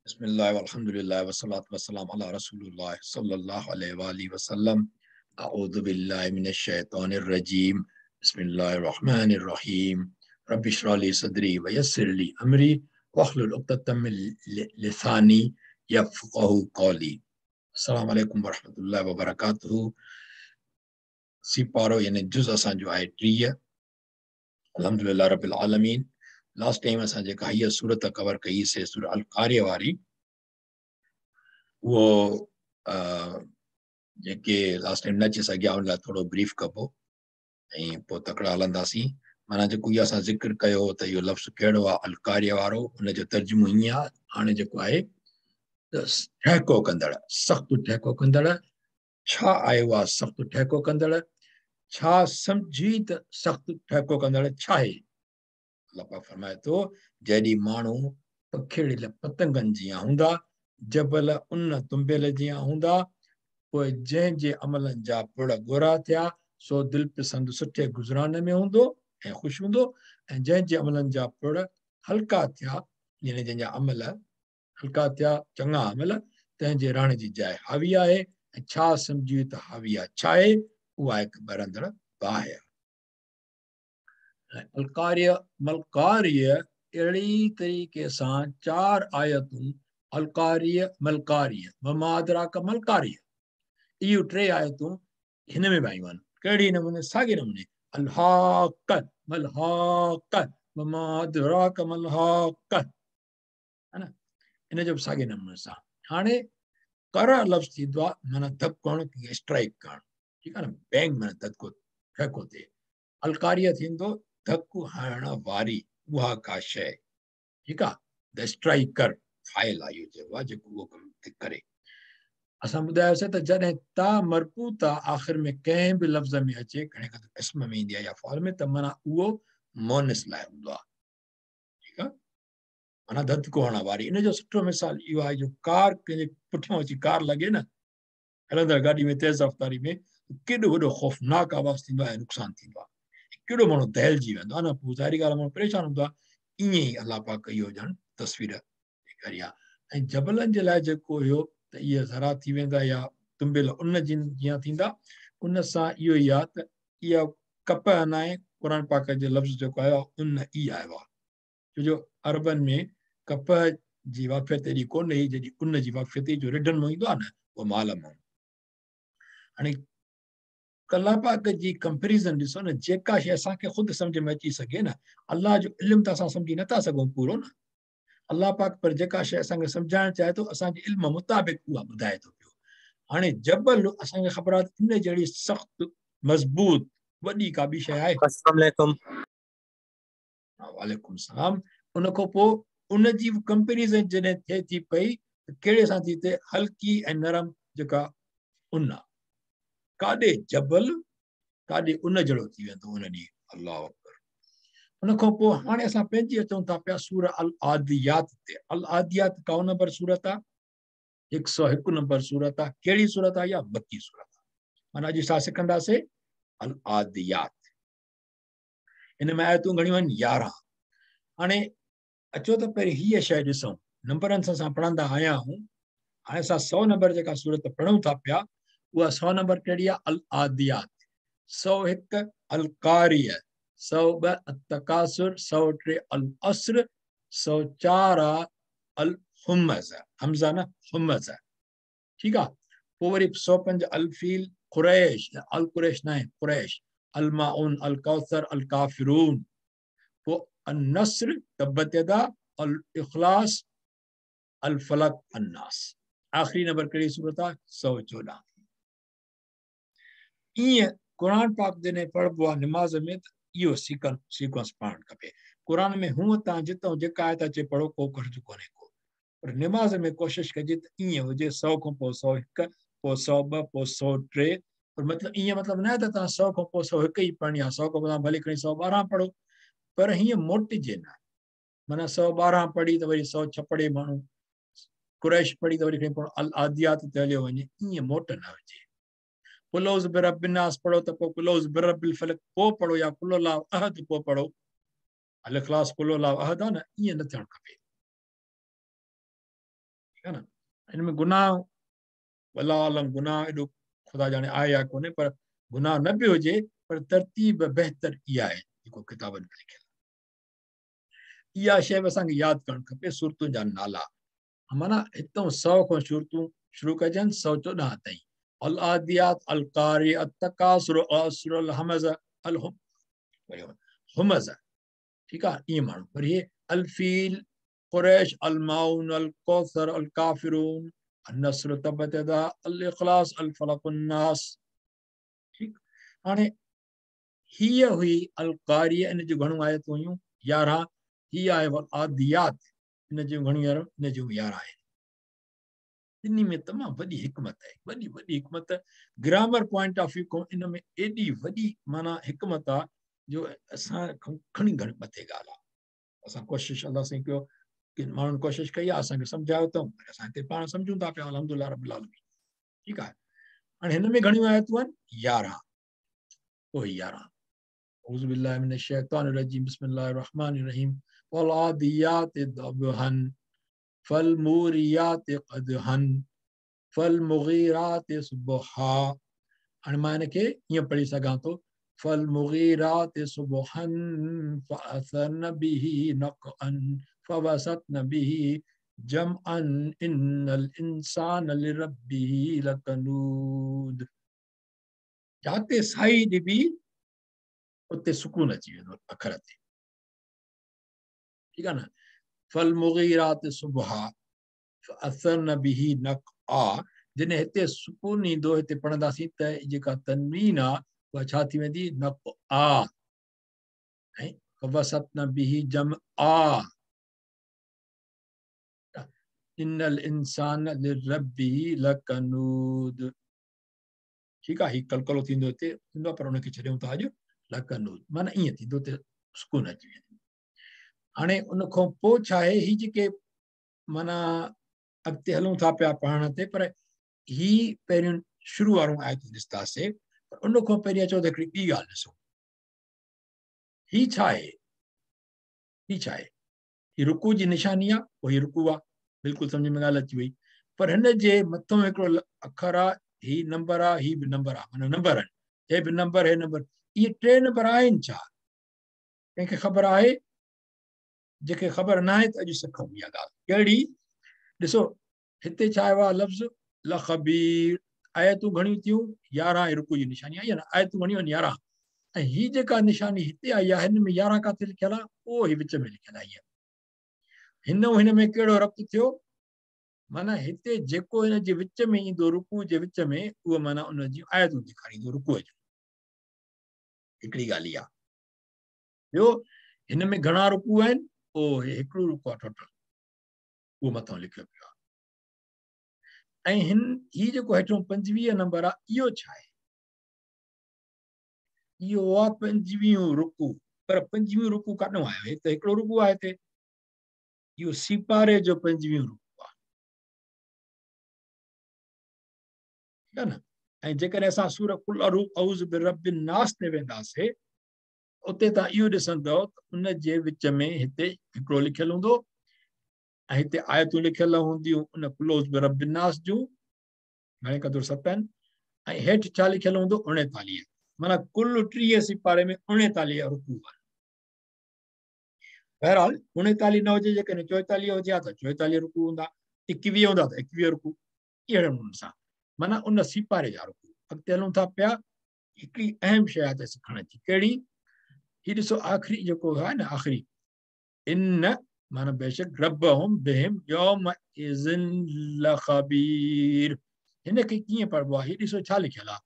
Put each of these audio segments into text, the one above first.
Bismillah, walhamdulillah, wa salatu wa salam ala rasulullah sallallahu alayhi wa alihi wa sallam. A'udhu billahi minash shaitanir rajeem. Bismillahir rahmanir rahim. Rabbi shrah li sadri wa yassir li amri wahlul uqdatan min lisani yafqahu qawli. Assalamu alaikum wa rahmatullahi wa barakatuhu. सिपारो यानी जुज़ असांजो आहे 30। अल्हम्दुलिल्लाह रब्बिल आलमीन। Last time असां जेका हीअ सूरत cover कई से सूरह अल कारिया वारी, उहो जेके लास्ट टाइम न अची सघिया उन लाइ थोरो ब्रीफ कबो ऐं पोइ तकड़ा हलंदासीं। माना जेको इहो असां ज़िक्र कयो त इहो लफ़्ज़ कहिड़ो आहे अल कारिया वारो, उनजो तर्जुमो ईअं आहे। हाणे जेको आहे त ठहको कंदड़, सख़्तु ठहको कंदड़। छा आहे उहा सख़्तु ठहको कंदड़? छा सम्झी त सख़्तु ठहको कंदड़ छा आहे? अलाह पाक फरमाए थो, जॾहिं माण्हू पखेड़ियल पतंगनि जीअं हूंदा, जबल उन तुम्बियल जीअं हूंदा, पोइ जंहिंजे अमलनि जा पुड़ गोरा थिया सो दिलि पसंदि सुठे गुज़रान में हूंदो ऐं ख़ुशि हूंदो, ऐं जंहिंजे अमलनि जा पुड़ हल्का थिया, यानी जंहिंजा अमल हल्का थिया, चङा अमल, तंहिंजे रहण जी जाइ हावी आहे। ऐं छा सम्झी त हावी आहे छा आहे? उहा हिकु ॿरंदड़ बाहि आहे। अलकारिया मलकारिय अहिड़ी तरीक़े सां चार आयतूं, अलकारिय मलकारिय वमा अदराक मलकारिय, इहो टे आयतूं हिन में बि आयूं आहिनि। कहिड़ी नमूने? साॻे नमूने अलहाक मलहाक वमा अदराक मलहाक, है न, इन जो बि साॻे नमूने सां। हाणे कर लफ़्ज़ थींदो आहे माना धक करणु, स्ट्राइक करणु, ठीकु आहे न, बैंग माना धको ठहको थिए। अलकारिया थींदो धक हणण वारी उहा का शइ, ठीकु आहे, the striker file आहे इहो चइबो आहे जेको उहो कमु करे। असां ॿुधायोसीं त जॾहिं ता मरबूत आख़िर में कंहिं बि लफ़्ज़ में अचे, घणे क़दुरु इस्म में ईंदी आहे या फ़ौल में, त माना उहो मोनिस लाइ हूंदो आहे, ठीकु आहे, माना धधको हणण वारी। इन जो सुठो मिसाल इहो आहे जो कार कंहिंजे पुठियां अची कार लॻे न, हलंदड़ गाॾी में तेज़ रफ़्तारी में, केॾो वॾो ख़ौफ़नाक आवाज़ थींदो आहे, नुक़सानु थींदो आहे, केॾो माण्हू दहलजी वेंदो आहे न, पोइ ज़ाहिरी ॻाल्हि माण्हू परेशान हूंदो आहे। ईअं ई अलाह पाक इहो ॼण तस्वीर ॾेखारी आहे। ऐं जबलनि जे लाइ जेको हुयो त इहे ज़रा थी वेंदा या तुम्बियल उन जीअं थींदा, उन सां इहो ई आहे त इहा कपह न आहे। क़ुरान पाक जे लफ़्ज़ जेको आयो आहे उन ई आयो आहे, छो जो अरबनि में कपह जी वाक़फ़ियत एॾी कोन हुई जेॾी उन जी वाक़फ़ियत हुई, जो रिढनि मां ईंदो आहे न, उहो माल मां। हाणे अलाह पाक जी कंपेरिज़न ॾिसो न, जेका शइ असांखे ख़ुदि सम्झ में अची सघे न, अलाह जो इल्मु त असां सम्झी नथा सघूं पूरो न, अलाह पाक पर जेका शइ असांखे सम्झाइण चाहे थो असांजे इल्म मुताबिक़ उहा ॿुधाए थो पियो। हाणे जबल असांखे ख़बर आहे इन जहिड़ी सख़्तु मज़बूत वॾी का ॿी शइ आहे। अस्सलाम वालेकुम। वालेकुम सलाम। उन खां पोइ उनजी कंपेरिज़न जॾहिं थिए थी पई त कहिड़े सां थी थिए? हल्की ऐं नरम जेका उन आहे, काॾे जबल काॾे उन जहिड़ो थी वेंदो उन ॾींहुं। अलाह अकबर। उन खां पोइ हाणे असां पंहिंजी अचूं था पिया सूरह अल आदियात ते। अल आदियात कौ नंबर सूरत आहे? 101 नंबर सूरत आहे। कहिड़ी सूरत आहे? इहा मक्की सूरत आहे। माना अॼु छा सिखंदासीं? अल आदियात। हिन में आयतूं घणियूं आहिनि? 11। हाणे अचो त पहिरीं हीअ शइ ॾिसूं, नंबरनि सां असां पढ़ंदा आया आहियूं। हाणे असां 100 नंबर जेका सूरत पढ़ूं था पिया, उहा 100 नंबर कहिड़ी आहे? अल आदियात। 101 अल कारिया, 102 अत-तकासुर, 103 अल अस्र, 104 अल हुमज़, हमज़ा न हुमज़, ठीकु आहे। पोइ वरी 105 अल फील, कुरैश, अल कुरैश न आहे, कुरैश, अल माउन, अल कौसर, अल काफिरून, पोइ अन नस्र, तब्बत यदा, अल इख़लास, अल फलक, अन्नास। आख़िरी नंबर कहिड़ी सूरत आहे? 114। ईअं क़ुरान पाक जॾहिं पढ़िबो आहे नमाज़ में त इहो सीक्वेंस पढ़णु खपे। क़ुरान में हूअं तव्हां जितां जेका आयत अचे पढ़ो, को ख़र्चु कोन्हे को, पर नमाज़ में कोशिशि कजे त ईअं हुजे, 100 खां पोइ 101, पोइ 102, पोइ 103। पर मतिलबु ईअं मतिलबु न आहे त तव्हां 100 खां पोइ 101 ई पढ़णी आहे, 100 खां पोइ तव्हां भले खणी 112 पढ़ो, पर हीअं मोटिजे न। माना 112 पढ़ी त वरी 106 पढ़े माण्हू, कुरैश पढ़ी त वरी खणी पोइ अल आदियात ते हलियो वञे, ईअं मोट न हुजे। कुल बिरब्बिन्नास पढ़ो त पोइ कुल बिरब्बिल फलक पोइ पढ़ो, या कुल अल्लाह अहद पोइ पढ़ो, अल इख़लास कुल अल्लाह अहद आहे न, ईअं न थियणु खपे। ठीकु आहे न? हिन में गुनाह वला आलम गुनाह एॾो ख़ुदा ॼाणे आहे या कोन्हे, पर गुनाह न बि हुजे, पर तरतीब बहितर इहा आहे जेको किताबनि में लिखियलु आहे। इहा शइ बि असांखे यादि करणु खपे। सूरतुनि जा नाला माना हितां 100 खां सूरतूं शुरू कजनि 114 ताईं। अल आदियात, अल कारी, अत-तकासुर, असुर, अल हमज़, अल हुमज़, ठीकु आहे। ईअं माण्हू वरी इहे अल फील, कुरैश, अल माउन, अल कौसर, अल काफिरून, नस्र, तबत यदा, अल इख़लास, अल फलक, नास। ठीकु, हाणे हीअ हुई अल क़ारिया, इन जूं घणियूं आयतूं हुयूं 11। हीअ आहे वल आदियात, इन जूं घणियूं, इन जूं 11 आहिनि। ॿिन्ही में तमामु वॾी हिकमत आहे, वॾी वॾी हिकमत। ग्रामर पॉइंट ऑफ व्यू खां इन में एॾी वॾी माना हिकमत आहे जो असां खां घणी घणी मथे ॻाल्हि आहे। असां कोशिशि अलाह साईं कयो, किन माण्हुनि कोशिशि कई आहे, असांखे सम्झायो अथऊं, असां हिते पाण सम्झूं था पिया, अल्हम्दुलिल्लाह रब्बिल आलमीन। ठीकु आहे, हाणे हिन में घणियूं आयतूं आहिनि? 11, उहे 11। औज़ु बिल्लाहि मिनश शैतानिर रजीम, बिस्मिल्लाहिर रहमानिर रहीम। वल आदियाति दबहन फलमूरियाति क़दहन फलमुगीराति सुबहा। हाणे मां हिनखे ईअं पढ़ी सघां थो, फलमुगीराति सुबहन फअसरन बिही नक़अन फवसतन बिही जमअन इन्नल इंसान लिरब्बिही लकनूद। जाते साई ॾिबी उते सुकून अची वेंदो अखर ते, ठीकु आहे न। फलमुगीरात सुबहा फअसरन बिही नक़आ, जॾहिं हिते सुकून ईंदो, हिते पढ़ंदासीं त जेका तनवीन आहे उहा छा थी वेंदी? नक़आ। ऐं फवसतन बिही जमआ इन्नल इंसान लिरब्बिही लकनूद। ठीकु आहे, हीउ कलकलो थींदो हिते थींदो आहे, पर उनखे छॾियूं था अॼु लकनूद, माना ईअं थींदो त सुकून अची वेंदो। हाणे उन खां पोइ छा आहे, हीअ जेके माना अॻिते हलूं था पिया पढ़ण ते, पर हीअ पहिरियों शुरू वारो आयतूं ॾिसंदासीं, पर उन खां पहिरीं अचो त हिकिड़ी ॿी ॻाल्हि ॾिसूं। हीअ छा आहे? हीअ छा आहे? हीअ रुकू जी निशानी आहे, पोइ हीअ रुकू आहे, बिल्कुलु सम्झ में ॻाल्हि अची वई। पर हिन जे मथां हिकिड़ो अखर आहे, हीअ नंबर आहे, हीअ बि नंबर आहे, माना नंबर आहिनि, हे बि नंबर, हे नंबर, इहे टे नंबर आहिनि छा? कंहिंखे ख़बर आहे? जंहिंखे ख़बर न आहे त अॼु सिखूं इहा ॻाल्हि। कहिड़ी? ॾिसो हिते छा आयो आहे लफ़्ज़ लख़बीर। आयतूं घणियूं थियूं? 11। ऐं रुकू जी निशानी आई आहे न, आयतूं घणियूं आहिनि? 11। ऐं हीअ जेका निशानी हिते आई आहे, हिन में 11 किथे लिखियलु आहे? उहो ई विच में लिखियलु आहे। हीअ हिन ऐं हिन में कहिड़ो रब्त थियो? माना हिते जेको हिन जे विच में ईंदो, रुकू जे विच में, उहो माना उन जी आयतूं ॾेखारींदो रुकूअ जूं। हिकिड़ी ॻाल्हि इहा। ॿियो, हिन में घणा रुकू आहिनि? उहो हिकिड़ो रुकू आहे टोटल, उहो मथां लिखियो पियो आहे। ऐं हिन हीउ जेको हेठों 25 नंबर आहे, इहो छा आहे? इहो आहे 25 रुकू। पर 25 रुकू काॾो आयो? हे त हिकिड़ो रुकू आहे हिते, इहो सिपारे जो 25 रुकू आहे, ठीकु आहे न। ऐं जेकॾहिं असां सूरह कुल अऊज़ बिरब्बिन नास ते वेंदासीं, उते तव्हां इहो ॾिसंदव त उन जे विच में हिते हिकिड़ो लिखियलु हूंदो ऐं हिते आयतूं लिखियल हूंदियूं उन कुल अऊज़ बिरब्बिन नास जूं, घणे क़दुरु 7 आहिनि, ऐं हेठि छा लिखियलु हूंदो? 39। माना कुल 30 सिपारे में 39 रुकू आहिनि। बहरहाल 39 न हुजे, जेकॾहिं 44 हुजे हा त 44 रुकू हूंदा, 21 हूंदा त 21 रुकू, अहिड़े नमूने सां माना उन सिपारे जा रुकू। अॻिते हलूं था पिया, हिकिड़ी अहम शइ आहे त सिखण जी, कहिड़ी? हीअ ॾिसो आख़िरी जेको आहे न, आख़िरी इन माना बेशक रब्बहुम बिहिम यौम इज़िन लख़बीर, हिनखे कीअं पढ़िबो आहे? हीअ ॾिसो छा लिखियलु आहे,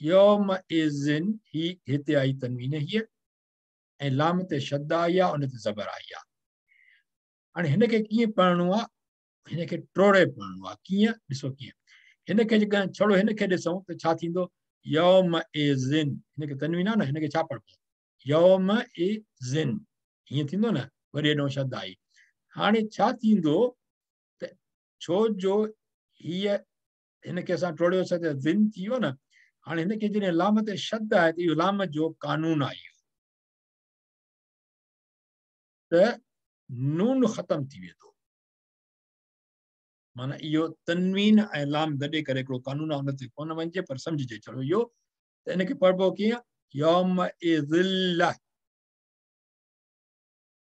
यौम इज़िन, ही हिते आई तनवीन हीअ, ऐं लाम ते शद आई आहे, उन ते ज़बर आई आहे। हाणे हिनखे कीअं पढ़िणो आहे? हिनखे टोड़े पढ़िणो आहे। कीअं? ॾिसो कीअं हिनखे, जेकॾहिं छड़ो हिनखे ॾिसूं त छा थींदो? यौम इज़िन, हिनखे तनवीन आहे न, हिनखे छा पढ़िबो? यौम इज़िन, ईअं थींदो न, वरी हेॾो शद आई। हाणे छा थींदो त छो जो हीअ हिनखे असां टोड़ियोसीं त ज़िन थी वियो न। हाणे हिनखे जॾहिं लाम ते शद आहे त इहो लाम जो कानून आहे इहो, त नून ख़तमु थी वेंदो। माना इहो तनवीन ऐं लाम गॾे करे हिकिड़ो कानून आहे, उन ते कोन वञिजे, पर सम्झिजे छड़ो इहो। त इन खे पढ़िबो कीअं? यौम इज़िल्ला,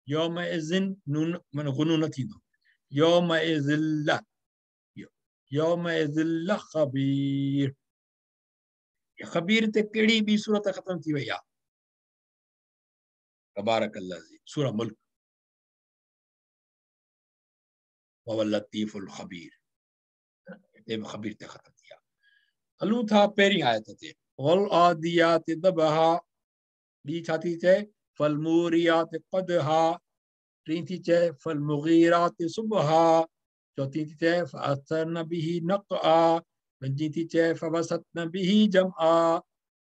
यौम इज़िन नून माना गुनू न थींदो। यौम इज़िल्ला, यौम इज़िल्ला ख़बीर। ख़बीर ते कहिड़ी ॿी सूरत ख़तम थी वई आहे? तबारक अल्लज़ी, सूरा मुल्क। वहुव लतीफ़ुल ख़बीर, हिते बि ख़बीर ते ख़तम थी आहे। हलूं था पहिरीं आयत ते। वल आदियात दबहा, ॿी छा थी चए? फलमूरियात क़दहा, टीं थी चए फलमुगीरात सुबहा, चौथी थी चए फअसरन बिही नक़आ, पंजीं थी चए फवसतन बिही जमआ।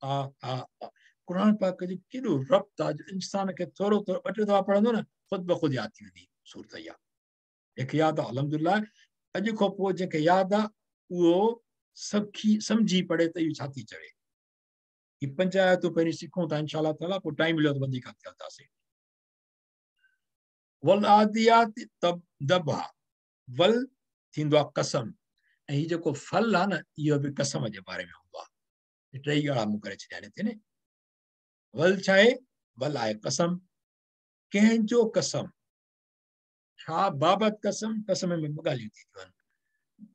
आ आ आ क़ुरान पाक जो केॾो रब्त आहे, जो इंसान खे थोरो थोरो ॿ टे दफ़ा पढ़ंदो न, ख़ुदि ब ख़ुदि यादि थी वेंदी सूरत इहा। जंहिंखे यादि आहे अल्हम्दुलिल्लाह, अॼु खां पोइ जंहिंखे यादि आहे उहो सखी सम्झी पढ़े त इहो छा थी चवे। हीअ पंज आयतूं पहिरीं सिखूं था इंशा ताला, पोइ टाइम मिलियो त वधीक अॻिते हलंदासीं। वल आदियात दबहा, वल थींदो आहे कसम, ऐं हीउ जेको फल आहे न इहो बि कसम जे बारे में हूंदो आहे। टेई ॻाल्हि मूं करे छॾिया आहिनि हिते न। वल छा आहे? वल आहे कसम। कंहिंजो कसम? छा बाबति कसम? कसम में ॿ ॻाल्हियूं थींदियूं आहिनि।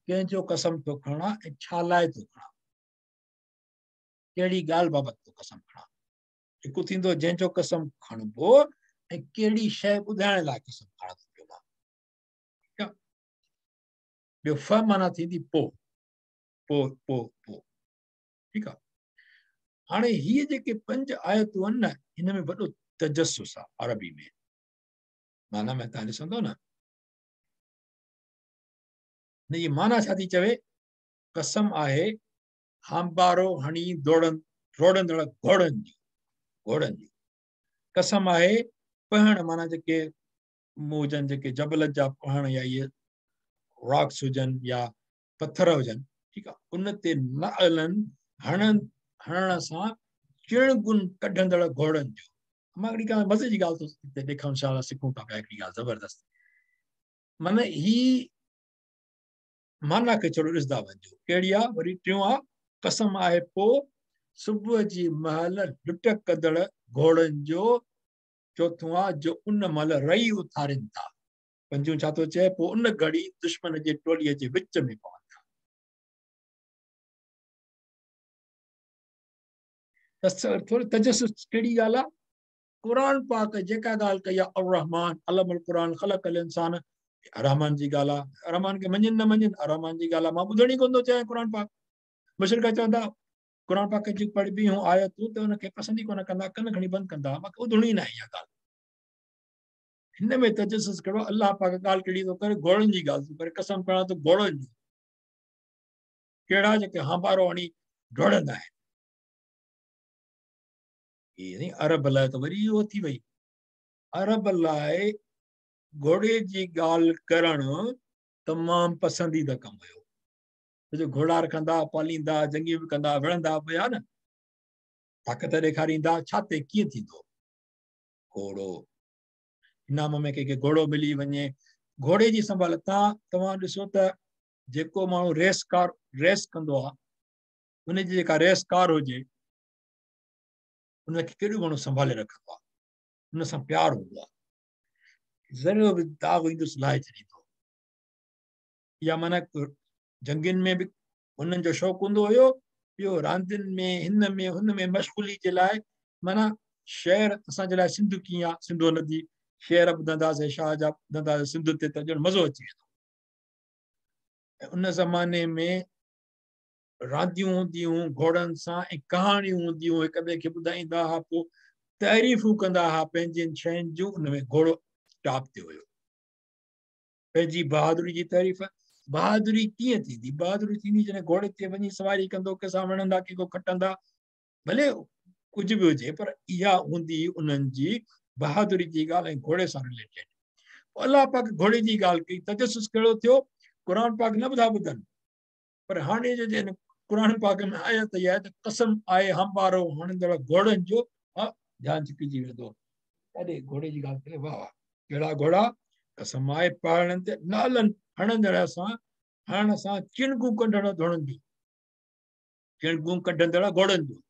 कंहिंजो कसम थो खणा ऐं छा लाइ थो खणा, कहिड़ी ॻाल्हि बाबति थो कसम खणा। हिकु थींदो जंहिंजो कसम खणिबो ऐं कहिड़ी शइ ॿुधाइण लाइ कसम खणा थो पियो मां। ठीकु आहे। ॿियो फ माना थींदी पोइ, पोइ पोइ पोइ। ठीकु आहे। हाणे हीअ जेके पंज आयतूं आहिनि न, हिन में वॾो तजसुस आहे अरबी में। माना में तव्हां ॾिसंदव न, हिन जी माना छा थी चवे? कसम आहे हांबारो हणी दौड़न रोड़ंदड़ घोड़नि जो, घोड़नि जो कसम आहे। पहण माना जेके हुजनि, जेके जबल जा पहण या इहे रॉक्स हुजनि या पथर हुजनि, ठीकु आहे, उन ते न हलनि, हणनि हणण सां चिणगुन कढंदड़ घोड़नि जो। मां हिकिड़ी ॻाल्हि मज़े जी ॻाल्हि थो हिते ॾेखारूं, इंशा सिखूं था पिया हिकिड़ी ॻाल्हि ज़बरदस्त। माना ही माना खे छड़ो ॾिसंदा वञिजो कहिड़ी आहे। वरी टियों आहे कसम आहे पोइ सुबुह जी महिल लुट कंदड़ घोड़नि जो। चौथों आहे जो उन महिल रई उथारनि था। पंजों छा थो चए? पोइ उन घड़ी दुश्मन जे टोलीअ जे विच में पवनि था। थोरो तजसुस कहिड़ी ॻाल्हि आहे? क़ुरान पाक जेका ॻाल्हि कई आहे, अर-रहमान अल्लमल क़ुरान ख़लक़ल इंसान, रहमान जी ॻाल्हि आहे। रहमान खे मञनि न मञनि, रहमान जी ॻाल्हि आहे। मां ॿुधण ई कोन थो चाहियां क़ुरान पाक। मुशरिक चवंदा क़ुरान पाक जी पढ़बी हूं आयतूं त उनखे पसंदि ई कोन कंदा, कन खणी बंदि कंदा, मूंखे ॿुधणी न आहे इहा ॻाल्हि। हिन में तजसुस कहिड़ो? अलाह पाक ॻाल्हि कहिड़ी थो करे? घोड़नि जी ॻाल्हि थो करे। कसम खणा थो घोड़नि जो, कहिड़ा? जेके हांबारो हणी दौड़ंदा आहिनि। अरब लाइ त वरी इहो थी वई। अरब लाइ घोड़े जी ॻाल्हि करणु तमामु पसंदीदा कमु हुयो। जो घोड़ा रखंदा, पालींदा, जंगियूं बि कंदा, विढ़ंदा बि हुया न, ताक़त ॾेखारींदा। छा ते कीअं थींदो? घोड़ो इनाम में कंहिंखे घोड़ो मिली वञे, घोड़े जी संभाल। तव्हां ॾिसो त जेको माण्हू रेस कार रेस कंदो आहे, उनजी जेका रेस कार हुजे, उनखे केॾो घणो संभाले रखंदो आहे, उन सां प्यार हूंदो आहे। ज़रो बि दाग़ ईंदुसि लाहे छॾींदो। या माना जंगियुनि में बि हुननि जो शौक़ु हूंदो हुयो, ॿियो रांदियुनि में, हिन में हुन में मशग़ूली जे लाइ। माना शहर असांजे लाइ सिंधु कीअं आहे, सिंधु नदी, शेर ॿुधंदासीं, शाह जा ॿुधंदासीं सिंधु ते त ॼण मज़ो अची वेंदो। ऐं उन ज़माने में रांदियूं हूंदियूं घोड़नि सां ऐं कहाणियूं हूंदियूं, हिक ॿिए खे ॿुधाईंदा हुआ, पोइ तारीफ़ूं कंदा हुआ पंहिंजनि शयुनि जूं। उन में घोड़ो टॉप ते हुयो। पंहिंजी बहादुरी जी तारीफ़। बहादुरी कीअं थींदी? बहादुरी थींदी जॾहिं घोड़े ते वञी सवारी कंदो, कंहिंसां विढ़ंदा, कंहिंखां खटंदा, भले कुझु बि हुजे, पर इहा हूंदी उन्हनि जी बहादुरी जी ॻाल्हि ऐं घोड़े सां रिलेटेड। पोइ अलाह पाक घोड़े जी ॻाल्हि कई। तजसुस कहिड़ो थियो? क़ुरान पाक न ॿुधा ॿुधनि, पर हाणे जो जंहिं क़ुरान पाक में आयत इहा आहे त कसम आहे हंबारो हणंदड़ घोड़नि जो। हा, ध्यानु छिकिजी वेंदो। अरे घोड़े जी ॻाल्हि करे, वाह वाह, कहिड़ा घोड़ा! कसम आहे पहाड़नि ते नालनि हणंदड़ सां हणण सां चिणगूं कढण घोड़नि जूं, चिणगूं कढंदड़ घोड़नि जो।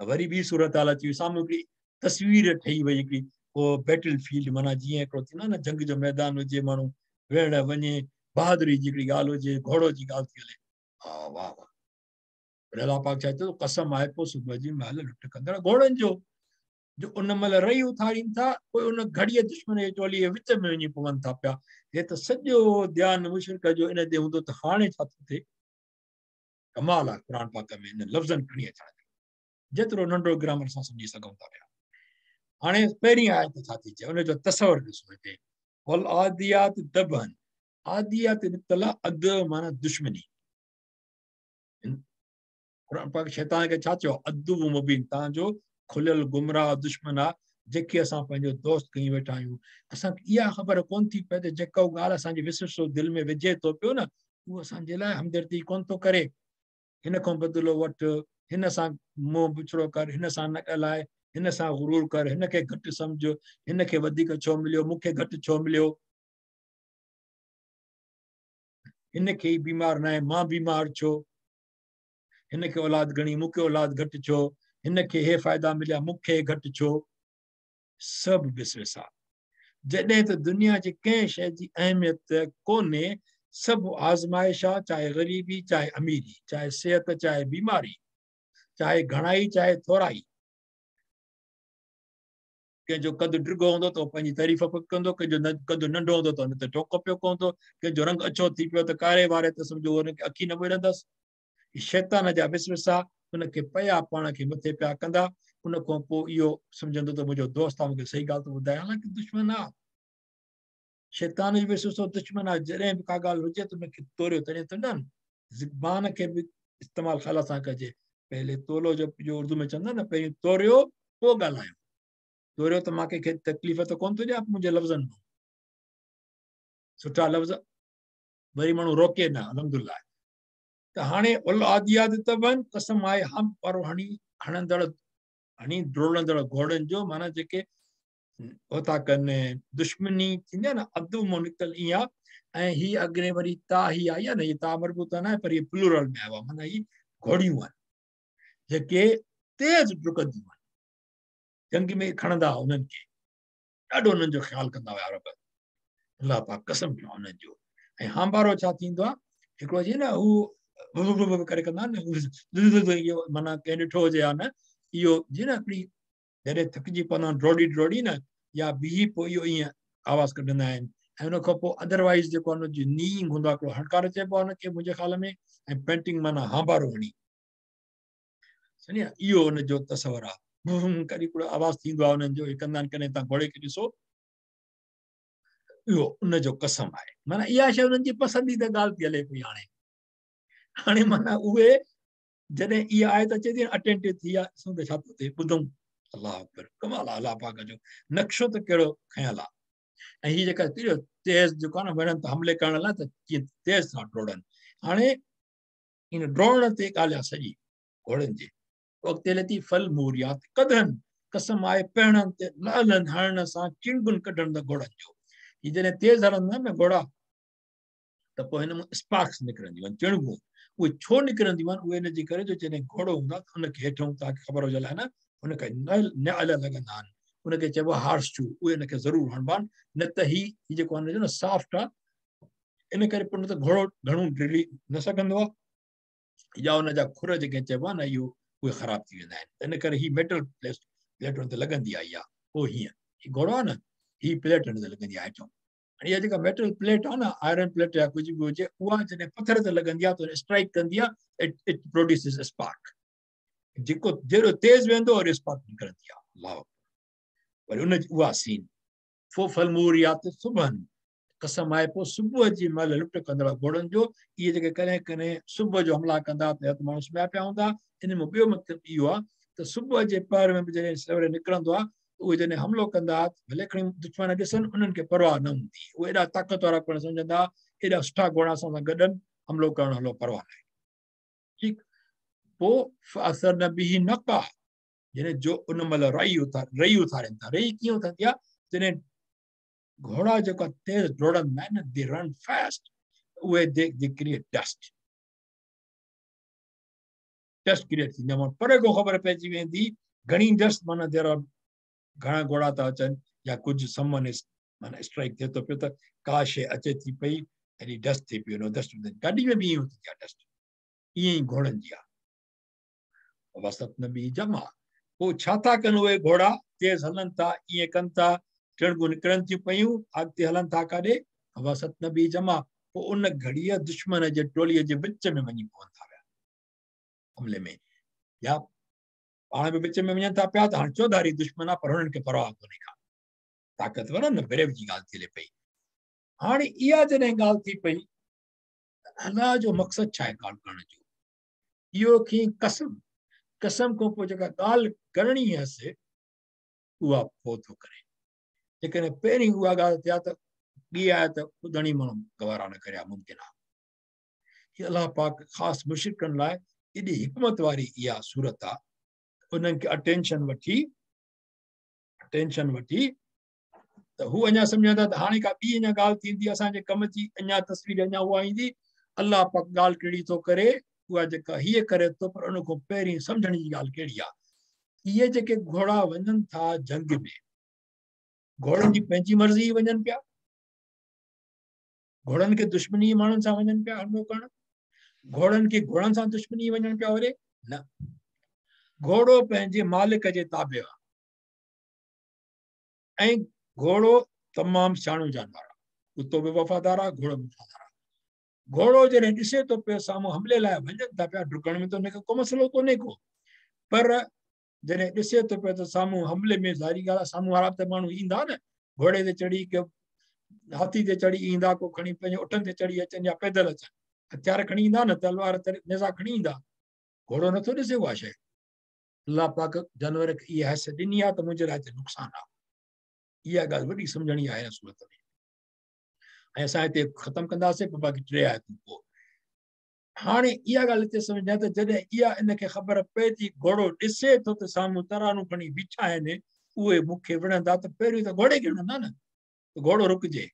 वरी ॿी सूरत हाल अची वई, साम्हूं हिकिड़ी तस्वीर ठही वई, हिकिड़ी उहो बैटल फील्ड, माना जीअं हिकिड़ो थींदो आहे न जंग जो मैदान हुजे, माण्हू विढ़ण वञे, बहादुरी जी हिकिड़ी ॻाल्हि हुजे, घोड़ो जी ॻाल्हि थी हले। हा वाह वाह, अलाह पाक छा चयो, कसम आहे पोइ सुबुह जी महिल लुट कंदड़ घोड़नि जो, जो उन महिल रई उथारीनि था, पोइ उन घड़ीअ दुश्मन जे टोलीअ जे विच में वञी पवनि था पिया। हे त सॼो ध्यानु मुशरिक जो इन ते हूंदो त हाणे छा थो थिए। कमाल आहे क़ुरान पाक में इन लफ़्ज़नि खणी अचण जो, जेतिरो नंढो ग्रामर सां सम्झी सघूं था पिया। हाणे पहिरीं आयत छा थी चए, उनजो तसवर ॾिसो हिते, वल आदियात दबहन, आदियात निकितल आहे अद माना दुश्मनी। क़ुरान पाक शैतान खे छा चयो, अदु मुबीन, तव्हांजो खुलियल गुमराह दुश्मन आहे, जेके असां पंहिंजो दोस्त खणी वेठा आहियूं। असांखे इहा ख़बर कोन थी पए त जेका ॻाल्हि असांजी विसविसो दिलि में विझे थो पियो न, उहो असांजे लाइ हमदर्दी कोन थो करे। हिन खां बदिलो वठि, हिन सां मुंहुं बिछड़ो कर, हिन सां न ॻाल्हाए, हिन सां गुरूर कर, हिन खे घटि सम्झ, हिन खे वधीक छो मिलियो, मूंखे घटि छो मिलियो, हिन खे ई बीमार न आहे, मां बीमार छो, हिन खे औलाद घणी, मूंखे औलाद घटि छो, हिन खे हे फ़ाइदा मिलिया, मूंखे घटि छो। सभु विसविसा। जॾहिं त दुनिया जी कंहिं शइ जी अहमियत कोन्हे, सभु आज़माइश आहे, चाहे ग़रीबी चाहे अमीरी, चाहे सिहत चाहे बीमारी, चाहे घणाई चाहे थोराई। कंहिंजो कदु डिघो हूंदो त पंहिंजी तारीफ़ पियो कंदो, कंहिंजो कदु नंढो हूंदो त हुन ते टोको पियो कंदो, कंहिंजो रंग अछो थी पियो त कारे वारे त सम्झो हुनखे अखी न मिलंदसि। शैतान जा विसविसा हुनखे पिया पाण खे मथे पिया कंदा। उन खां पोइ इहो सम्झंदो त मुंहिंजो दोस्त आहे, मूंखे सही ॻाल्हि थो ॿुधाए, हालांकि दुश्मन आहे। शैतान जो विसविसो दुश्मन आहे। जॾहिं बि का ॻाल्हि हुजे त हुनखे तोरियो, तॾहिं त न ज़बान खे बि इस्तेमालु ख़्याल सां कजे। पहले तोलो, जो उर्दू में चवंदा न, पहिरीं तोरियो पोइ ॻाल्हायो। तोरियो त मां कंहिंखे तकलीफ़ त कोन थो ॾियां मुंहिंजे लफ़्ज़नि मां, सुठा लफ़्ज़ वरी माण्हू रोके न, अल्हम्दुलिल्लाह। त हाणे उल आदियात तबन, कसम आहे हम पर हणी हणंदड़ हणी ड्रोड़ंदड़ घोड़नि जो, माना जेके उहो था कनि दुश्मनी थींदी आहे न, अदु मां निकितल ईअं आहे। ऐं हीअ अॻिरे वरी ता ही आई आहे न, हीअ ता मरबूत न आहे, पर हीअ प्लूरल में आयो आहे, माना हीअ घोड़ियूं आहिनि जेके तेज़ डुकंदियूं आहिनि, जंग में खणंदा हुआ उन्हनि खे, ॾाढो उन्हनि जो ख़्यालु कंदा हुआ अरब। अलाह पाक कसम पियो उन्हनि जो। ऐं हांबारो छा थींदो आहे, हिकिड़ो जीअं न हू करे कंदा आहिनि न, इहो माना कंहिं ॾिठो हुजे या न, इहो जीअं न हिकिड़ी जॾहिं थकिजी पवंदा आहिनि ड्रोड़ी ड्रोड़ी न, या बीह पोइ इहो ईअं आवाज़ कढंदा आहिनि। ऐं हुन खां पोइ अदरवाइज़ जेको आहे हुनजो नींग हूंदो आहे, हिकिड़ो हणकार चइबो आहे हुनखे मुंहिंजे ख़्याल में, ऐं पेंटिंग माना हांबारो हणी, सम्झी, इहो हुनजो तसवर आहे। कॾहिं हिकिड़ो आवाज़ थींदो आहे हुननि जो, कंदा आहिनि कॾहिं, तव्हां घोड़े खे ॾिसो, इहो उनजो कसम आहे। माना इहा शइ हुननि जी पसंदीदा ॻाल्हि थी हले पई हाणे। हाणे माना उहे जॾहिं इहा आयत अचे थी अटेंटिव थी विया, ॾिसूं त छा थो थिए, ॿुधूं। अलाह अकबर, कमाल आहे अलाह पाक जो नक्शो त कहिड़ो खयाल आहे। ऐं हीअ जेका तेज़ जेको आहे न, वञनि था हमले करण लाइ त कीअं तेज़ था ड्रोड़नि। हाणे इन ड्रोड़ण ते ॻाल्हि आहे सॼी घोड़नि जी। अॻिते हले थी फल मूरियात कदरनि, कसम आहे पहिणनि ते लालनि हणण सां चिणगुनि कढण घोड़नि जो। हीअ जॾहिं तेज़ हलंदा न घोड़ा त पोइ हिन मां स्पार्क्स निकिरंदियूं आहिनि, चिणगूं। उहे छो निकिरंदियूं आहिनि? उहे हिन जे करे जो जॾहिं घोड़ो हूंदो आहे त हुनखे हेठों तव्हांखे ख़बर हुजे लाइ न, हुनखे नल लॻंदा आहिनि, हुनखे चइबो आहे हार्स शू, उहे हुनखे ज़रूरु हणबा आहिनि, न त हीअ जेको आहे न सॉफ्ट आहे, इन करे पोइ न त घोड़ो घणो ड्रिली न सघंदो आहे, या हुनजा खुर जेके चइबो आहे न, इहो उहे ख़राबु थी वेंदा आहिनि। त इन करे हीअ मेटल प्लेट हुन ते लॻंदी आहे इहा, पोइ हीअं हीअ घोड़ो आहे न, हीअ प्लेट हुन ते लॻंदी आहे हेठों। हाणे इहा जेका मेटल प्लेट आहे न, आयरन प्लेट या कुझु बि हुजे, उहा जॾहिं पथर ते लॻंदी आहे त स्ट्राइक कंदी आहे, it produces spark. जेको जेॾो तेज़ वेंदो और स्पार्क निकिरंदी आहे। अलाह वरी उन उहा सीन फो फलमूरियात सुबहन, कसम आहे पोइ सुबुह जी महिल लुट कंदड़ घोड़नि जो। इहे जेके कॾहिं कॾहिं सुबुह जो हमला कंदा त माण्हू सुम्हिया पिया हूंदा। इन मां ॿियो मतिलबु इहो आहे त सुबुह जे पहर में बि जॾहिं सवेरे निकिरंदो आहे, उहे जॾहिं हमलो कंदा भले खणी दुश्मन ॾिसनि, उन्हनि खे परवाह न हूंदी, उहे एॾा ताक़त वारा पिणु सम्झंदा, एॾा सुठा घोड़ा असां सां गॾु आहिनि, हमलो करणु हलो परवाह न आहे। ठीकु, पोइ असर न बीह नका, जॾहिं जो उन महिल रई उथारनि था। रई कीअं उथंदी आहे? जॾहिं घोड़ा जेका तेज़ दौड़ंदा आहिनि, they run fast, उहे they create dust, dust create थींदी आहे। परे खां ख़बर पइजी वेंदी घणी डस्ट, माना there are घणा घोड़ा था अचनि या कुझु समन माना स्ट्राइक थिए थो पियो त का शइ अचे थी पई, एॾी डस्ट थिए पई, डस्ट गाॾी में बि ईअं थींदी आहे डस्ट, ईअं ई घोड़नि जी आहे। वसत नबी जमा, पोइ छा था कनि उहे घोड़ा, तेज़ हलनि था, ईअं कनि था, टिणगूं निकिरनि थियूं पयूं, अॻिते हलनि था काॾे, वसत नबी जमा, पोइ उन घड़ीअ दुश्मन जे टोलीअ जे विच में वञी पवनि था पिया हमले में, या पाण बि विच में वञनि था पिया त हाणे चौधारी दुश्मन आहे, पर हुननि खे परवाह कोन्हे का, ताक़तवर आहे न, ब्रेव जी ॻाल्हि थी हले पई। हाणे इहा जॾहिं ॻाल्हि थी पई, अलाह जो मक़सदु छा आहे ॻाल्हि करण जो, इहो खे कसम कसम खां पोइ जेका ॻाल्हि करणी हुअसि उहा पोइ थो करे। जेकॾहिं पहिरीं उहा ॻाल्हि थिया त ॿी आयत ॿुधण ई माण्हू गवारा न करे, मुमकिन आहे। हीअ अलाह पाक ख़ासि मुशिकनि लाइ एॾी हिकमत वारी इहा सूरत आहे, उन्हनि खे अटेंशन वठी त हू अञा सम्झंदा त हाणे का ॿी अञा ॻाल्हि थींदी असांजे कम जी, अञा तस्वीर अञा उहा ईंदी। अलाह पाक ॻाल्हि कहिड़ी थो करे, उहा जेका हीअ करे थो, पर उन खां पहिरीं सम्झण जी ॻाल्हि कहिड़ी आहे। इहे जेके घोड़ा वञनि था जंग में, घोड़नि जी पंहिंजी मर्ज़ी वञनि पिया, घोड़नि खे दुश्मनी माण्हुनि सां वञनि पिया हमलो करण, घोड़नि खे घोड़नि सां दुश्मनी वञनि पिया होॾे न, घोड़ो पंहिंजे मालिक जे ताबे आहे ऐं घोड़ो तमामु सियाणो जानवर आहे, कुतो बि वफ़ादार आहे, घोड़ो बि वफ़ादार आहे। घोड़ो जॾहिं ॾिसे थो पियो साम्हूं हमले लाइ वञनि था पिया, ड्रिकण में त हुनखे को मसइलो कोन्हे को, पर जॾहिं ॾिसे थो पियो त साम्हूं हमले में ज़ाहिरी ॻाल्हि आहे साम्हूं वारा त माण्हू ईंदा न, घोड़े ते चढ़ी के हाथी ते चढ़ी ईंदा, को खणी पंहिंजे उठनि ते चढ़ी अचनि या पैदल अचनि, हथियार खणी ईंदा न, तलवार नेज़ा खणी ईंदा, घोड़ो नथो ॾिसे उहा शइ। अलाह पाक जानवर खे इहा हैसियत ॾिनी आहे त मुंहिंजे लाइ त नुक़सानु आहे। इहा ॻाल्हि वॾी सम्झणी आहे हिन सूरत में। ऐं असां हिते ख़तमु कंदासीं, पोइ बाक़ी टे आयतूं पोइ। हाणे इहा ॻाल्हि हिते सम्झां त जॾहिं इहा इन खे ख़बर पए थी, घोड़ो ॾिसे थो त साम्हूं तरानूं खणी बीठा आहिनि, उहे मूंखे विढ़ंदा त पहिरीं त घोड़े खे विढ़ंदा न, त घोड़ो रुकिजे।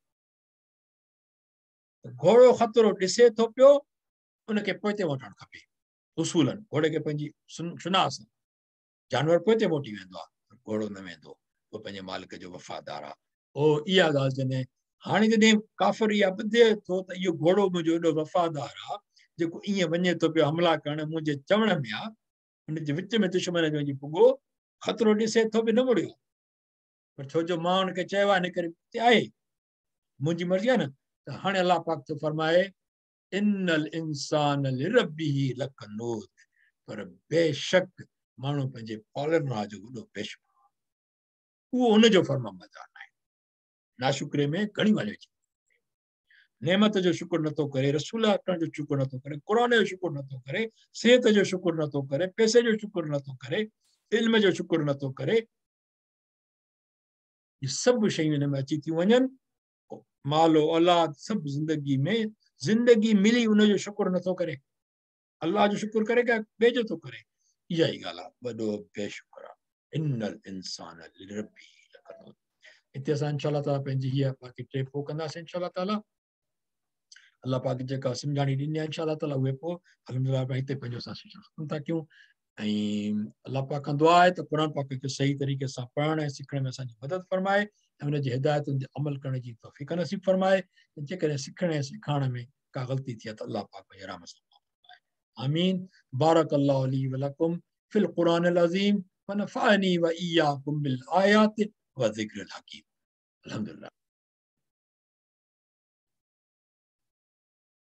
घोड़ो ख़तरो ॾिसे थो पियो, उनखे पोइते मोटणु खपे। उसूलनि घोड़े खे पंहिंजी सुनास, जानवर पोइते मोटी वेंदो आहे, घोड़ो न वेंदो, उहो पंहिंजे मालिक जो वफ़ादार आहे। ओ इहा ॻाल्हि जॾहिं हाणे जॾहिं काफ़िर इहा ॿुधे थो त इहो घोड़ो मुंहिंजो एॾो वफ़ादार आहे, जेको ईअं वञे थो पियो हमला करण मुंहिंजे चवण में आहे, हुनजे विच में दुश्मन जो वञी पुॻो, ख़तरो ॾिसे थो बि न मुड़ियो, पर छो जो मां हुनखे चयो आहे हिन करे आहे, मुंहिंजी मर्ज़ी आहे न। त हाणे अलाह पाक थो फरमाए इन्नल इंसान लिरब्बिही लकनूद, पर बेशक माण्हू पंहिंजे पालनहार जो वॾो बेशुमार, उहो हुनजो फरमाबरदार न आहे। नाशुक्रे में घणी ॻाल्हियूं अची, नेमत जो शुक्र नथो करे, रसूल करण जो शुक्र नथो करे, क़ुर जो शुक्र नथो करे, सिहत जो शुक्र नथो करे, पैसे जो शुक्र नथो करे, इल्म जो शुक्र नथो करे, इहे सभु शयूं हिन में अची थियूं वञनि। माल औलाद सभु ज़िंदगी में, ज़िंदगी मिली उनजो शुक्र नथो करे, अलाह जो शुक्र करे क्या ॿिए जो थो करे, इहा ई ॻाल्हि आहे, वॾो बेशुक्र आहे। इन्नल इंसान लिरब्बिही लकनूद। हिते असां इंशा ताला पंहिंजी हीअ बाक़ी टे पोइ कंदासीं इंशा ताला। अलाह पाक जेका सम्झाणी ॾिनी आहे इंशा ताला उहे पोइ अल्हम्दुलिल्लाह हिते पंहिंजो असां सेशन ख़तमु था कयूं। ऐं अलाह पाक खां दुआ आहे त क़ुर पाक खे सही तरीक़े सां पढ़ण ऐं सिखण में असांजी मदद फरमाए ऐं हुनजी हिदायतुनि ते अमल करण जी तौफ़ीक़ नसीब फरमाए। जेकॾहिं सिखण ऐं सेखारण में का ग़लती थी आहे त अलाह पाक पंहिंजे रहम सां माफ़ फरमाए। आमीन। बारक अल्लाहु ली व लकुम फिल क़ुरानिल अज़ीम व नफ़अनी व इय्याकुम बिल आयाति व ज़िक्रिल हकीम। अल्हम्दुलिल्लाह।